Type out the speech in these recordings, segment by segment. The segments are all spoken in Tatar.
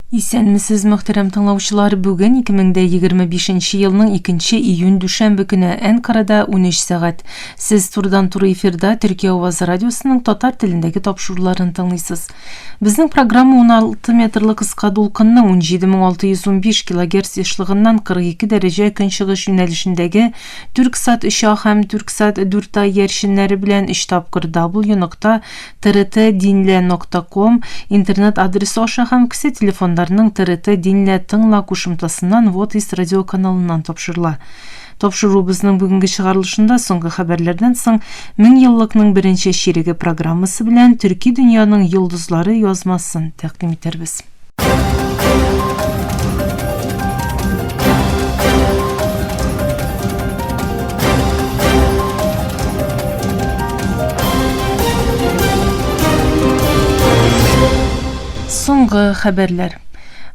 Исәнмесез, мөхтәрәм тыңлаучылар! Бүген 2025 елның 2 июнь дүшәмбе көне Әнкарада 13 сәгать. Сез турыдан-туры эфирда Төркия авазы радиосының татар телендәге тапшыруларын тыңлыйсыз. Безнең программа 16 метрлы кыска дулкынның 17615 килогерц ешлыгыннан 42 дәрәҗә көнчыгыш юнәлешендәге Түрксат 3А һәм Түрксат 4А иярченнәре белән 3 тапкыр W нокта trtdinle нокта ком интернет адресы аша һәм кесә телефоннарының TRT Dinle тыңла кушымтасыннан Вот-Ис радиоканалыннан тапшырыла. Тапшыруыбызның бүгенге чыгарылышында соңгы хәбәрләрдән соң Меңьеллыкның беренче чиреге программасы белән Төрки дөньяның йолдызлары язмасын тәкъдим итәрбез. Соңгы хәбәрләр.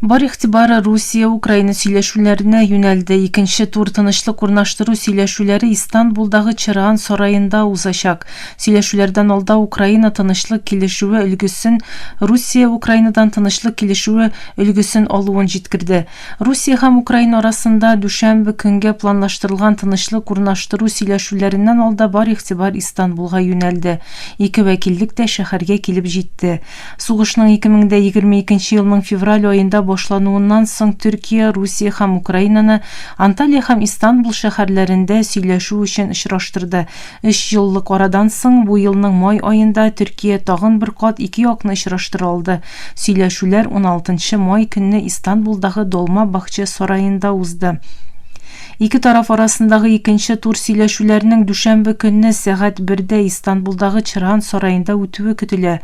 Бар игътибар Русия-Украина сөйләшүләренә юнәлде. Икенче тур тынычлык урнаштыру сөйләшүләре Истанбулдагы Чыран сараенда узачак. Сөйләшүләрдән алда Украина тынычлык килешүе өлгесен Русия Украинадан тынычлык килешүе өлгесен алуын җиткерде. Русия һәм Украина арасында дүшәмбе көнгә планлаштырылган тынычлык урнаштыру сөйләшүләреннән алда бар игътибар Истанбулга юнәлде. Ике вәкиллек тә шәһәргә килеп җитте. Сугышның 2022 елның февраль аенда башлануыннан соң Төркия, Русия һәм Украинаны Анталия һәм Истанбул шәһәрләрендә сөйләшү өчен очраштырды. Өч еллык арадан соң, бу елның май аенда Төркия тагын бер кат ике якны очраштыра алды. Сөйләшүләр уналтынчы май көнне Истанбулдагы Долмабахче сараенда узды. Ике тараф арасындагы икенче тур сөйләшүләрнең дүшәмбе көнне сәгать бердә Истанбулдагы Чыран сараенда үтүе көтелә.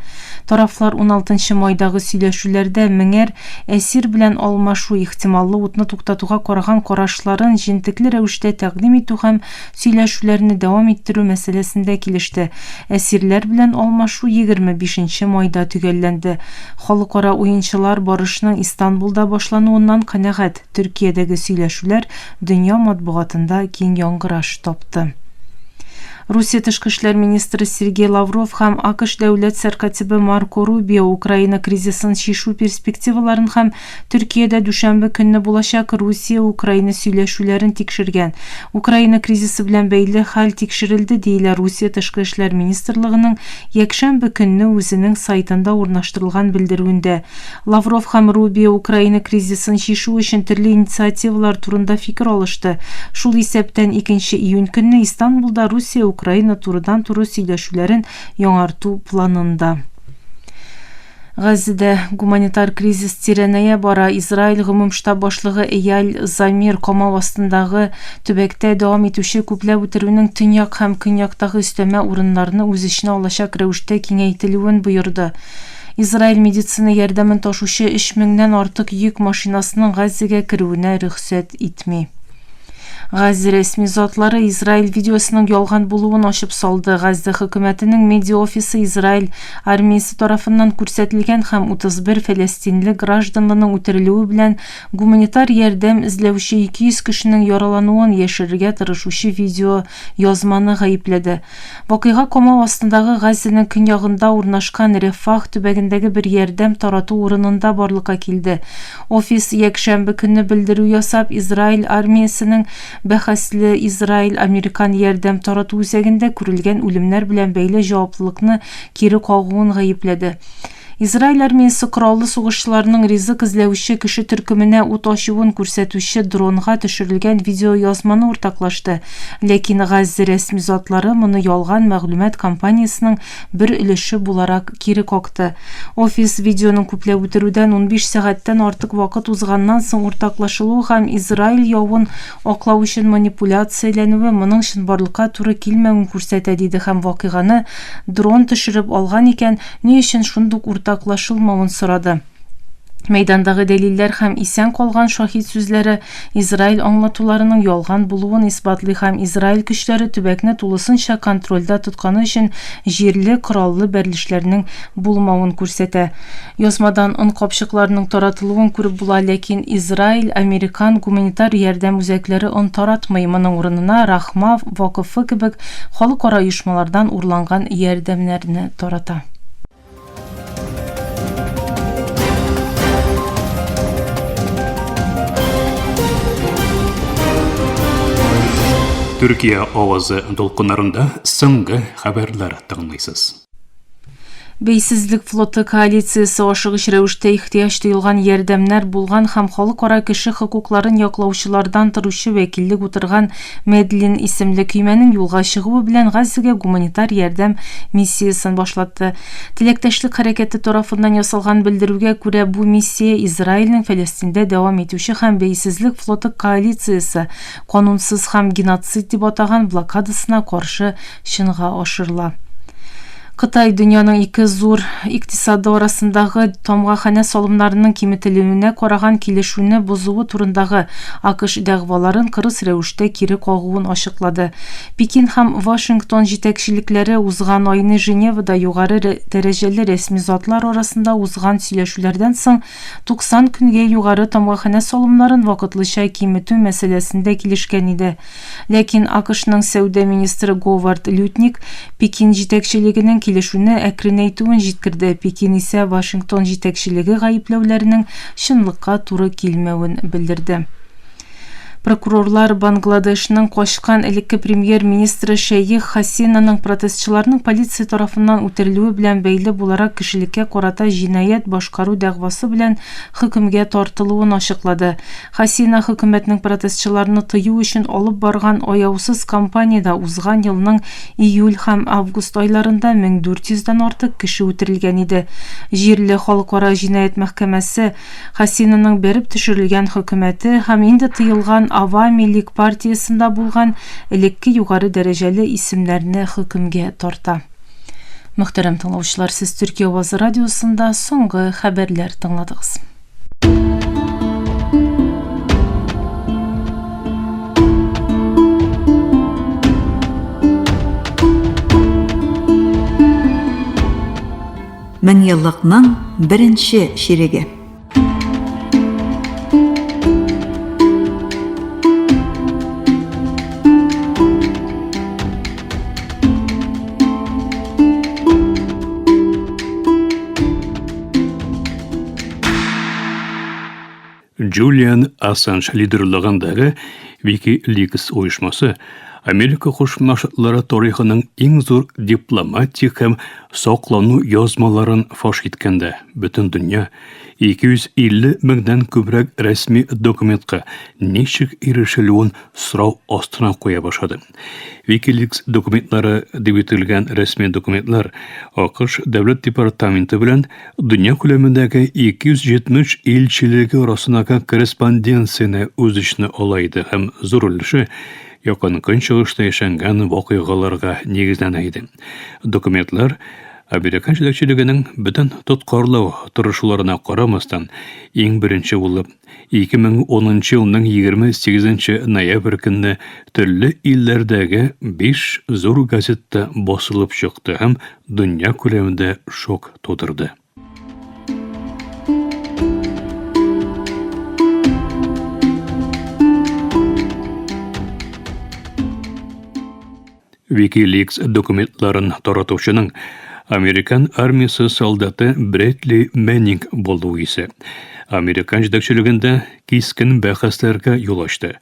Тарафлар уналтынчы майдагы сөйләшүләрдә меңәр әсир белән алмашу, ихтималлы утны туктатуга караган карашларын җентекле рәвештә тәкъдим итү һәм Сөйләшүләрне дәвам иттерү мәсьәләсендә килеште. Әсирләр белән алмашу 25 нче майда төгәлләнде. Халыкара уенчылар барышның Истанбулда башлануыннан канәгать. Төркиядәге сөйләшүләр дөнья матбугатында киң яңгыраш тапты. Русия тышкы эшләр министры Сергей Лавров һәм АКШ дәүләт сәркатибе Марко Рубио Украина кризисын чишү перспективаларын һәм Төркиядә дүшәмбе көнне булачак Русия-Украина сөйләшүләрен тикшергән. Украина кризисы белән бәйле хәл тикшерелде, диелә Русия Тышкы эшләр министрлыгының якшәмбе көнне үзенең сайтында урнаштырылган белдерүендә. Лавров һәм Рубио Украина кризисын чишү өчен төрле инициативалар турында фикер алышты, шул исәптән икенче июнь көнне Истанбулда Русия-Украина турыдан-туры сөйләшүләрен яңарту планын да. Газзәдә гуманитар кризис тирәнәя бара. Израиль гомум штаб башлыгы Эяль Замир камау астындагы төбәктә дәвам итүче күпләп үтерүнең төньяк һәм көньяктагы өстәмә урыннарны үз эченә алачак рәвештә киңәйтелүен боерды. Израиль медицина ярдәмен ташучы өч меңнән артык йөк машинасының Газзәгә керүенә рөхсәт итми. Газзә рәсми затлары Израиль видеосының ялган булуын ачып салды. Газзә хөкүмәтенең медиа офисы Израиль армиясе тарафыннан күрсәтелгән һәм 31 фәләстинле гражданлының үтерелүе белән гуманитар ярдәм эзләүче 200 кешенең яралануын яшерергә тырышучы видео язманы гаепләде. Вакыйга камау астындагы Газзәнең көньягында урнашкан Рефах төбәгендәге бер ярдәм тарату урынында барлыкка килде. Офис якшәмбе көнне белдерү ясап, Израиль армиясенең бәхәсле Израиль-американ ярдәм тарату үзәгендә күрелгән үлемнәр белән бәйле җаваплылыкны кире кагуын гаепләде. Израиль армиясе кораллы сугышчыларының ризык эзләүче кеше төркеменә ут ачуын күрсәтүче дронга төшерелгән видеоязманы уртаклашты. Ләкин Газзә рәсми затлары моны ялган мәгълүмат кампаниясенең бер өлеше буларак кире какты. Офис видеоның күпләп үтерүдән 15 сәгатьтән артык вакыт узганнан соң уртаклашылуы һәм Израиль явын аклау өчен манипуляцияләнүе моның чынбарлыкка туры килмәвен күрсәтә, диде һәм вакыйганы дрон төшереп алган икән, ни өчен шундук уртаклашылмавын сорады. Мәйдандагы дәлилләр һәм исән калган шаһит сүзләре Израиль аңлатуларының ялган булуын исбатлый һәм Израиль көчләре төбәкне тулысынча контрольдә тотканы өчен җирле кораллы бәрелешләрнең булмавын күрсәтә. Язмадан он капчыкларының таратылуын күреп була, ләкин Израиль, американ гуманитар ярдәм үзәкләре он таратмый, моның урынына Рахма вакыфы кебек халыкара оешмалардан урланган ярдәмнәрне тарата. Төркия авазы дулкыннарында соңгы хәбәрләр тыңлыйсыз. Бәйсезлек флоты коалициясе ашыгыч рәвештә ихтыяҗ тоелган ярдәмнәр булган һәм халыкара кеше хокукларын яклаучылардан торучы вәкиллек утырган Медлин исемле көймәнең юлга чыгуы белән Газзәгә гуманитар ярдәм миссиясен башлатты. Теләктәшлек хәрәкәте тарафыннан ясалган белдерүгә күрә, бу миссия Израильнең Фәләстиндә дәвам итүче һәм Бәйсезлек флоты коалициясе канунсыз һәм геноцид дип атаган блокадасына каршы чынга ашырыла. Кытай дөньяның ике зур икътисады арасындагы тамгаханә салымнарының киметелүенә караган килешүне бозуы турындагы АКШ дәгъваларын кырыс рәвештә кире кагуын ачыклады. Пекин һәм Вашингтон җитәкчелекләре узган айны Женевада югары дәрәҗәле рәсми затлар арасында узган сөйләшүләрдән соң 90 көнгә югары тамгаханә салымнарын вакытлыча киметү мәсьәләсендә килешкән иде. Ләкин АКШның сәүдә министры Говард Лютник Пекин җитәкчелегенең килешүне әкренәйтүен җиткерде, Пекин исә Вашингтон җитәкчелеге гаепләүләренең чынлыкка туры килмәвен белдерде. Прокурорлар Бангладешның качкан элекке премьер-министры Шәех Хасинаның протестчыларның полиция тарафыннан үтерелүе белән бәйле буларак кешелеккә карата җинаять башкару дәгъвасы белән хөкемгә тартылуын ачыклады. Хасина хөкүмәтнең протестчыларны тыю өчен алып барган аяусыз кампаниядә узган елның июль һәм август айларында 1400 дән артык кеше үтерелгән иде. Җирле халыкара җинаять мәхкәмәсе Хасинаның бәреп төшерелгән хөкүмәте һәм инде тыелган Авами Лиг партиясендә булган элекке югары дәрәҗәле исемнәрне хөкемгә тарта. Мөхтәрәм тыңлаучылар, сез Төркия авазы радиосында соңгы хәбәрләр тыңладыгыз. Меңьеллыкның беренче чиреге. Джулиан Ассанж лидерлыгындагы WikiLeaks оешмасы Америка Кушма Штатлары тарихының иң зур дипломатик һәм саклану язмаларын фаш иткәндә, бөтен дөнья 250 меңнән күбрәк рәсми документка ничек ирешелүен сорау астына куя башлады. WikiLeaks документлары дип әйтелгән рәсми документлар АКШ Дәүләт департаменты белән дөнья күләмендәге 270 илчелеге арасындагы корреспонденцияне үз эченә ала иде һәм зур өлеше Якын Көнчыгышта яшәнгән вакыйгаларга нигезләнә иде. Документлар Американ җитәкчелегенең бөтен тоткарлау тырышуларына карамастан, иң беренче булып 2010 елның 28 ноябрь көнне төрле илләрдәге биш зур газетта басылып чыкты һәм дөнья күләмендә шок тудырды. WikiLeaks документларын таратучының американ армиясе солдаты Брэдли Мэннинг булуы исә американ җитәкчелегендә кискен бәхәсләргә юл ачты.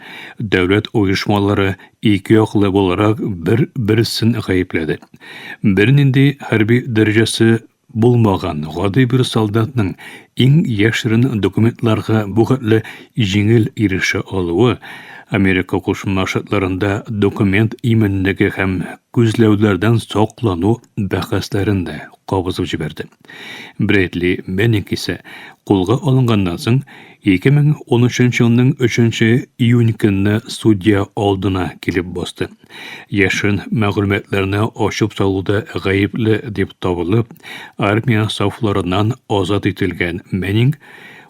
Дәүләт оешмалары ике яклы буларак бер-берсен гаепләде. Бернинди хәрби дәрәҗәсе булмаган гади бер солдатның иң яшерен документларга бу хәтле җиңел ирешә алуы Америка Кушма Штатларында документ иминлеге һәм күзләүләрдән саклану бәхәсләрен дә кабызып җибәрде. Брэдли Мэннинг исә кулга алынганнан соң 2013 елның 3 июнь көнне судья алдына килеп басты. Яшерен мәгълүматларны ачып салуда гаепле дип табылып, армия сафларыннан азат ителгән Мэннинг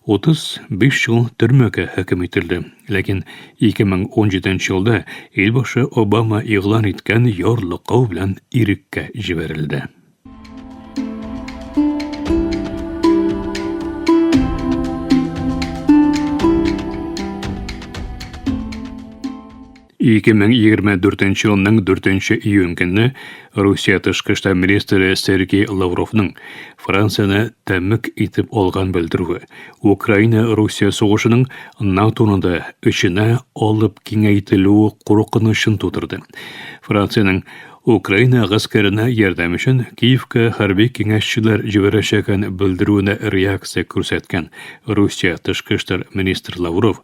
35 ел төрмәгә хөкем ителде. Ләкин 2017 елда илбашы Обама игълан иткән ярлыкау белән иреккә җибәрелде. 2024 елның 4 июнь көнне Русия тышкы эшләр министры Сергей Лавровның Францияне тәмуг итеп алган белдерүе Украина-Русия сугышының НАТОны да эченә алып киңәйтелүе куркынычын тудырды. Франциянең Украина гаскәренә ярдәм өчен Киевка хәрби киңәшчеләр җибәрәчәген белдерүенә реакция күрсәткән Русия тышкы эшләр министры Лавров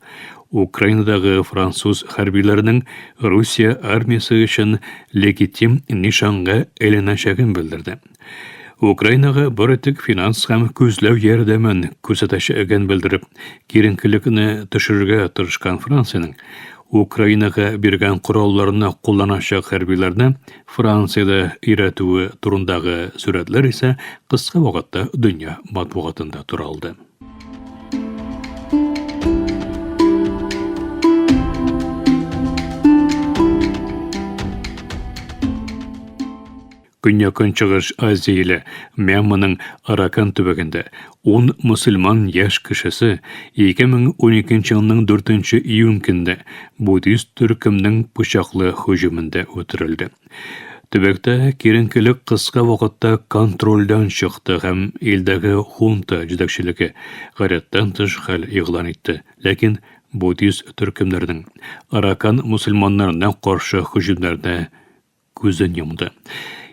Украинадагы француз хәрбиләренең Русия армиясе өчен легитим нишанга әйләнәчәген белдерде. Украинага бары тик финанс һәм күзләү ярдәмен күрсәтәчәген белдереп, киеренкелекне төшерергә тырышкан Франциянең Украинага биргән коралларны кулланачак хәрбиләрне Франциядә өйрәтүе турындагы сурәтләр исә кыска вакытта дөнья матбугатында таралды. Көньяк-Көнчыгыш Азия иле Мьянманың Аракан төбәгендә ун мөселман яшь кешесе 2012 елның 4 июнь көнендә буддист төркемнең пычаклы һөҗүмендә үтерелде. Төбәктә киеренкелек кыска вакытта контрольдән чыкты һәм илдәге хунта җитәкчелеге гадәттән тыш хәл игълан итте. Ләкин буддист төркемнәренең Аракан мөселманнарына каршы һөҗүмнәренә күзен йомды.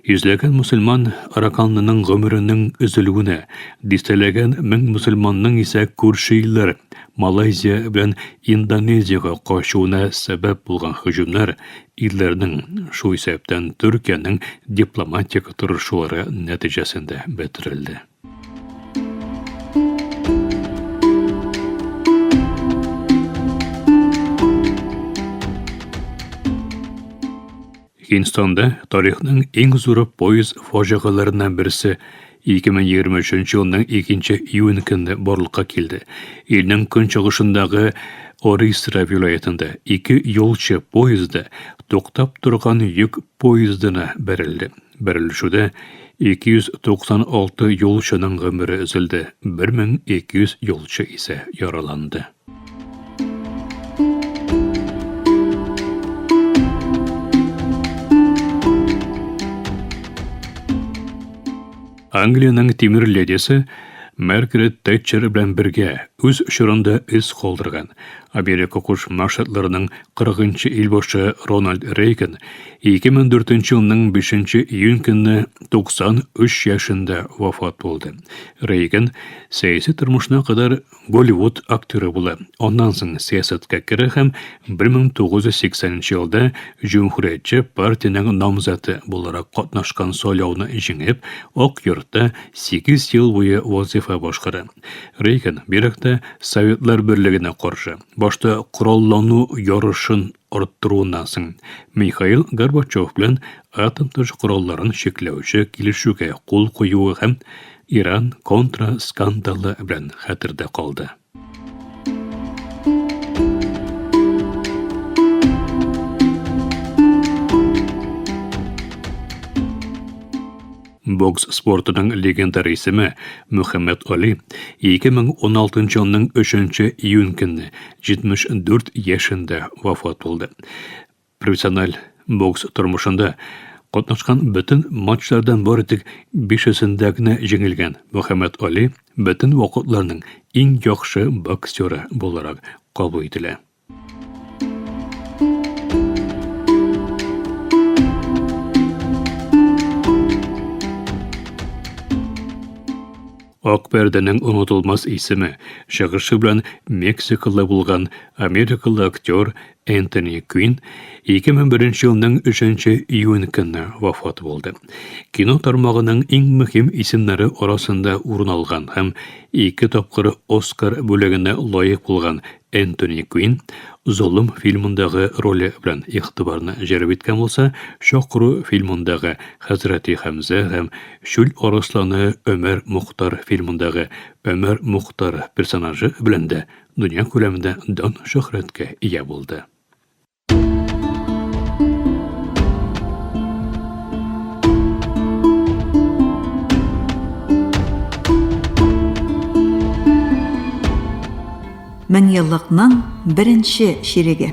Йөзләгән мөселман араканлының гомеренең өзелүенә, дистәләгән мең мөселманның исә күрше илләр Малайзия белән Индонезиягә качуына сәбәп булган һөҗүмнәр илләрнең, шул исәптән Төркиянең дипломатик тырышулары нәтиҗәсендә бетерелде. Һиндстанда тарихның иң зур поезд фаҗигаләреннән берсе 2023 елның 2 июнь көнне барлыкка килде. Илнең көнчыгышындагы Орисра вилаятында ике юлчы поезды туктап торган йөк поездына бәрелде. Бәрелешүдә 296 юлчының гомере өзелде, 1200 юлчы исә яраланды. Англиянең тимер ледисы Маргарет Тэтчер белән бергә үз чорында эз калдырган Америка Кушма Штатларының 40 нчы илбашы Рональд Рейган 2004 елның 5 июнь көнне 93 яшендә вафат булды. Рейган сәяси тормышына кадәр Голливуд актеры була. Аннан соң сәясәткә керә һәм 1980 нче елда Җөмһүриятче партиянең намзәте буларак катнашкан сайлауны җиңеп, Ак йортта 8 ел буе вазифа башкара. Рейган бигрәк тә Советлар Берлегенә каршы, башта кораллану ярышын арттыруыннан соң, Михаил Горбачев белән атом-төш коралларын чикләүче килешүгә кул куюы һәм Иран-Контра скандалы белән хәтердә калды. Бокс спортының легендар исеме Мөхәммәд Али 2016 елның 3 июнь көнне 74 яшендә вафат булды. Профессиональ бокс тормышында катнашкан бөтен матчлардан бары тик бишесендә генә җиңелгән Мөхәммәд Али бөтен вакытларның иң яхшы боксеры буларак кабул ителә. Ак пәрдәнең онытылмас исеме, чыгышы белән мексикалы булган америкалы актер Энтони Квин 2001 елның 3 июнь көнне вафат булды. Кино тармагының иң мөһим исемнәре арасында урын алган һәм ике тапкыр Оскар бүләгенә лаек булган Энтони Квин Золым фильмындагы роле белән игътибарны җәлеп иткән булса, Чакыру фильмындагы Хәзрәти Хәмзә һәм Чүл арысланы Өмәр Мохтар фильмындагы Өмәр Мохтар персонажы белән дә дөнья күләмендә дан-шөһрәткә ия булды. Меңьеллыкның беренче чиреге.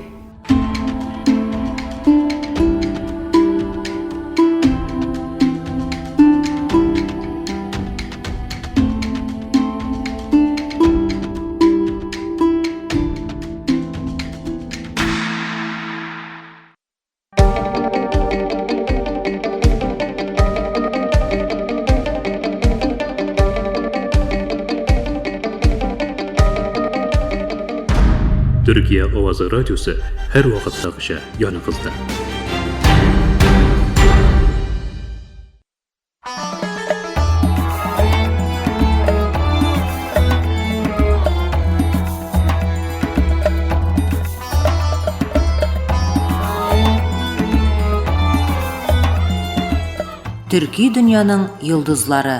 Төркия авазы радиосы һәрвакыттагыча яныгызда. Төрки дөньяның йолдызлары.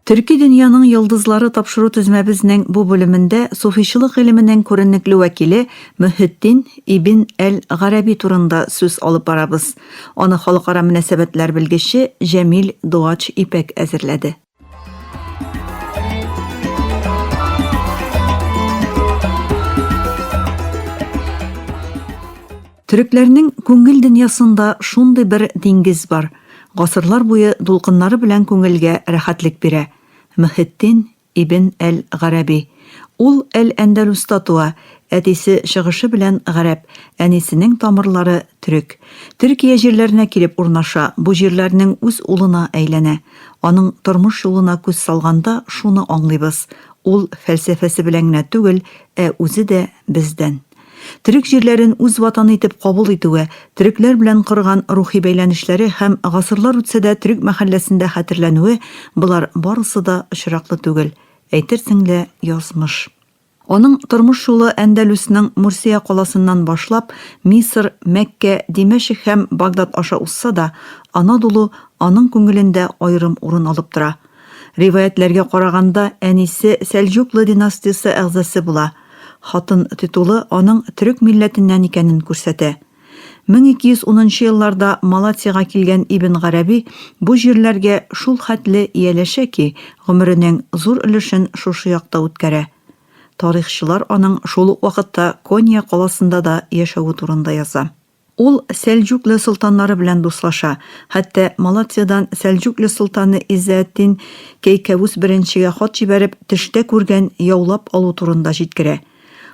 Төрки дөньяның йолдызлары тапшыру төзмәбезнең бу бүлемендә суфичылык гыйлеменең күренекле вәкиле Мөһетдин ибн әл-Гарәби турында сүз алып барабыз. Аны халыкара мөнәсәбәтләр белгече Җәмил Дуач Ипәк әзерләде. Төрекләрнең күңел дөньясында шундый бер диңгез бар, гасырлар буе дулкыннары белән күңелгә рәхәтлек бирә, Мөхетдин ибн әл-Гарәби. Ул Әл-Әндәлүста туа, әтисе чыгышы белән гарәп, әнисенең тамырлары төрек. Төркия җирләренә килеп урнаша, бу җирләрнең үз улына әйләнә. Аның тормыш юлына күз салганда шуны аңлыйбыз, ул фәлсәфәсе белән генә түгел, ә үзе дә бездән. Төрек җирләрен үз ватаны итеп кабул итүе, төрекләр белән корган рухи бәйләнешләре һәм гасырлар үтсә дә төрек мәхәлләсендә хәтерләнүе, болар барысы да очраклы түгел, әйтерсең лә, язмыш. Аның тормыш юлы Әндәлүснең Мурсия каласыннан башлап, Мисыр, Мәккә, Димәшек һәм Багдад аша узса да, Анадолу аның күңелендә аерым урын алып тора. Риваятьләргә караганда, әнисе Сәлҗуклы династиясе әгъзасы була. Хатын титулы аның төрек милләтеннән икәнен күрсәтә. 1210 нчы елларда Малатиягә килгән Ибн Гарәби бу җирләргә шул хәтле ияләшә ки, гомеренең зур өлешен шушы якта үткәрә. Тарихчылар аның шул ук вакытта Конья каласында да яшәве турында яза. Ул Сәлҗүкле солтаннары белән дуслаша, хәтта Малатиядән Сәлҗүкле солтаны Иззәәтдин Кәйкәвүс Беренчегә хат җибәреп, төштә күргән яулап алу турында җиткерә.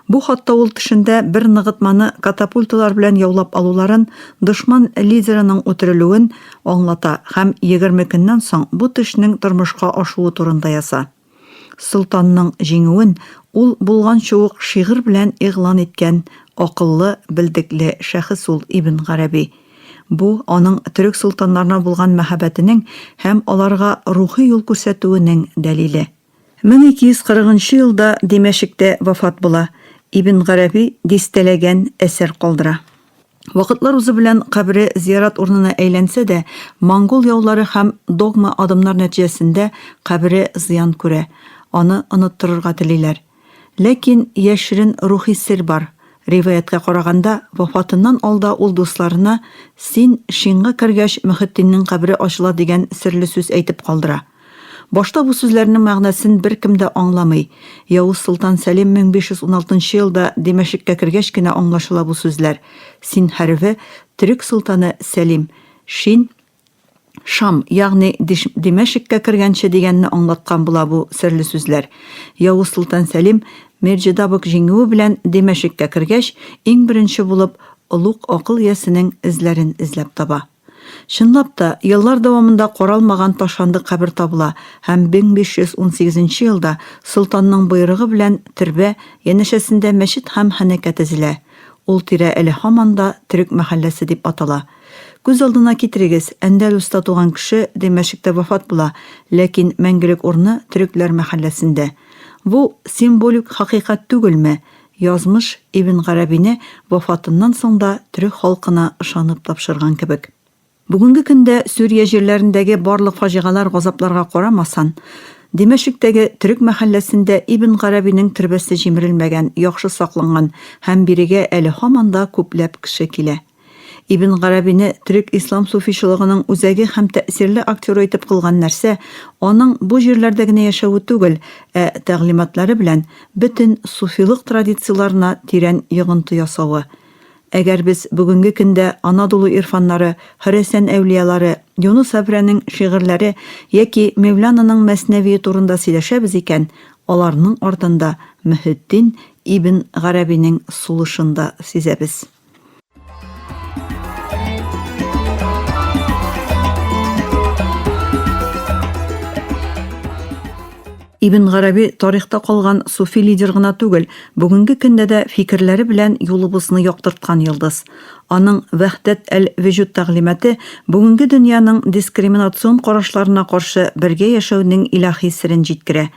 Бу хатта ул төшендә бер ныгытманы катапульталар белән яулап алуларын, дошман лидерының үтерелүен аңлата һәм 20 көннән соң бу төшнең тормышка ашуы турында яза. Солтанның җиңүен ул булганчы ук шигырь белән игълан иткән акыллы, белдекле шәхес ул Ибн Гарәби. Бу, аның төрек солтаннарына булган мәхәббәтенең һәм аларга рухи юл күрсәтүенең дәлиле. 1240 нчы елда Димәшектә вафат була. Ибн Гарәби дистәләгән әсәр калдыра. Вакытлар узу белән кабере зиярат урынына әйләнсә дә, монгол яулары һәм догма адымнар нәтиҗәсендә кабере зыян күрә, аны оныттырырга телиләр. Ләкин яшерен рухи сер бар. Риваятькә караганда, вафатыннан алда ул дусларына, Син Шинга кергәч, Мөхетдиннең кабере ачыла дигән серле сүз әйтеп калдыра. Башта бу сүзләрнең мәгънәсен беркем дә аңламый. Явыз солтан Сәлим 1516 нчы елда Димәшеккә кергәч кенә аңлашыла бу сүзләр. Син хәрефе, төрек солтаны Сәлим, Шин, Шам, ягъни Димәшеккә кергәнче дигәнне аңлаткан була бу серле сүзләр. Явыз солтан Сәлим Мерҗедабык җиңүе белән Димәшеккә кергәч, иң беренче булып, олуг акыл иясенең эзләрен эзләп таба. Чынлап та, еллар дәвамында каралмаган ташландык кабер табыла һәм 1518 нче елда солтанның боерыгы белән төрбә янәшәсендә мәчет һәм ханәкә төзелә. Ул тирә әле һаман да Төрек мәхәлләсе дип атала. Күз алдына китерегез, Әндәлүста туган кеше Димәшектә вафат була, ләкин мәңгелек урыны Төрекләр мәхәлләсендә. Бу символик хакыйкать түгелме? Язмыш Ибн Гарәбине вафатыннан соң да төрек халкына ышанып тапшырган кебек. Бүгенге көндә Сүрия җирләрендәге барлык фаҗигалар-газапларга карамасан, Димәшектәге төрек мәхәлләсендә Ибн Гарәбинең төрбәсе җимерелмәгән, яхшы сакланган һәм бирегә әле һаман да күпләп кеше килә. Ибн Гарәбине төрек ислам суфичылыгының үзәге һәм тәэсирле актеры итеп кылган нәрсә, аның бу җирләрдә генә яшәве түгел, ә тәгълиматлары белән бөтен суфилык традицияләренә тирән йогынты ясавы. Әгәр без бүгенге көндә Анадолу ирфаннары, Хөрәсән әүлиялары, Юныс Әбрәнең шигырьләре яки Мевлананың Мәснәвие турында сөйләшәбез икән, аларның артында Мөһетдин ибн Гарәбинең сулышын да сизәбез. Ибн Гарәби тарихта калган суфи лидер гына түгел, бүгенге көндә дә фикерләре белән юлыбызны яктырткан йолдыз. Аның Вәхдәт әл-вөҗүд тәгълиматы бүгенге дөньяның дискриминацион карашларына каршы бергә яшәүнең илаһи серен җиткерә.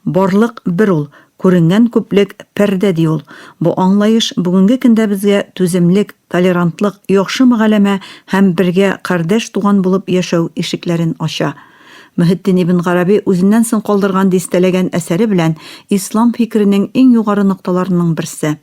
Барлык бер ул, күренгән күплек, пәрдә, ди ул. Бу аңлаеш бүгенге көндә безгә түземлек, толерантлык, яхшы мөгаләмә һәм бергә кардәш-туган булып яшәү ишекләрен ача. Мөһетдин ибн Гарәби үзеннән соң калдырган дистәләгән әсәре белән ислам фикеренең иң югары нокталарының берсе.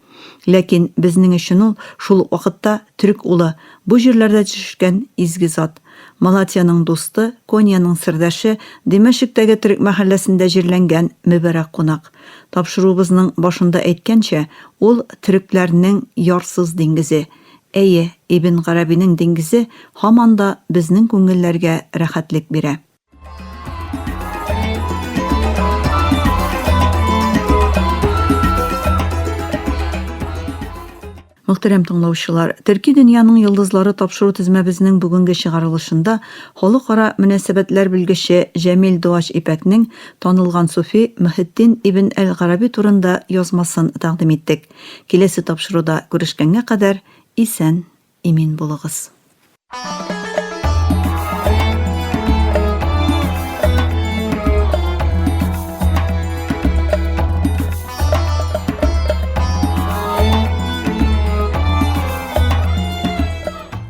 Ләкин безнең өчен ул, шул ук вакытта, төрек улы, бу җирләрдә төшешкән изге зат. Малатьяның дусты, Коньяның сердәше, Димәшектәге төрек мәхәлләсендә җирләнгән мөбарәк кунак. Тапшыруыбызның башында әйткәнчә, ул, төрекләрнең ярсыз диңгезе. Әйе, Ибн Гарәбинең диңгезе һаман да безнең күңелләргә рәхәтлек бирә. Мөхтәрәм тыңлаучылар, Төрки дөньяның йолдызлары тапшыру тезмәбезнең бүгенге чыгарылышында халыкара мөнәсәбәтләр белгече Җәмил Дуач Ипәкнең танылган суфи Мөхетдин ибн әл-Гарәби турында язмасын тәкъдим иттек. Киләсе тапшыруда күрешкәнгә кадәр исән, имин булыгыз.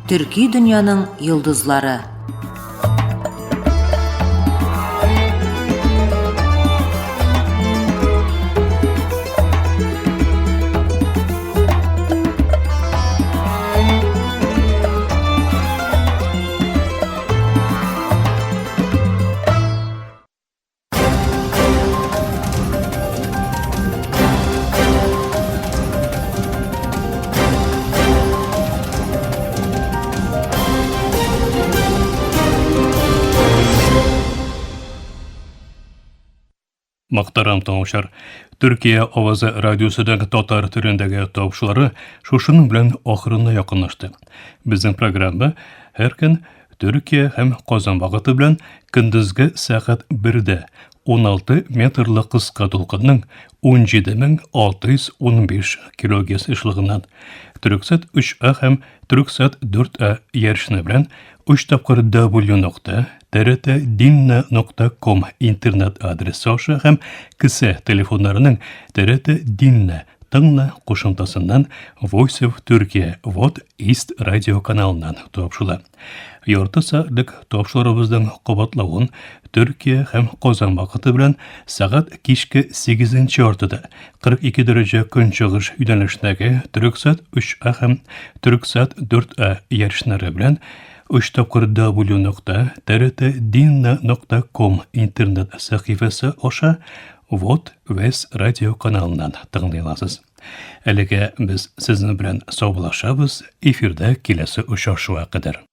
Төрки дөньяның йолдызлары. Мөхтәрәм тыңлаучылар, Төркия авазы радиосының татар телендәге тапшырулары шушының белән ахырына якынлашты. Безнең программа һәр көн Төркия һәм Казан вакыты белән көндезге сәгать 1дә 16 метрлы кыска дулкынның 17615 килогерц ешлыгыннан Төрксат 3А һәм Төрксат 4А ярышны белән 3 тапкыр w нокта trtdinna нокта ком интернет адресы аша һәм кесә телефоннарының TRT Dinna Тыңла кушымтасыннан Voice of Turkey Вот East радио каналыннан тапшыла. Ярты сәгатьлек тапшыруыбызның кабатлавын Төркия һәм Казан вакыты белән сәгать кичке 8 яртыда 42 дәрәҗә көнчыгыш юнәлешендәге Төрексат 3А һәм Төрексат 4А ярышнары белән 3 тапкыр w нокта trtdinna нокта ком интернет сәхифәсе аша Вот Вес радио каналыннан тыңлый аласыз. Әлегә без сезнең белән саубуллашабыз, эфирда киләсе очрашуга кадәр.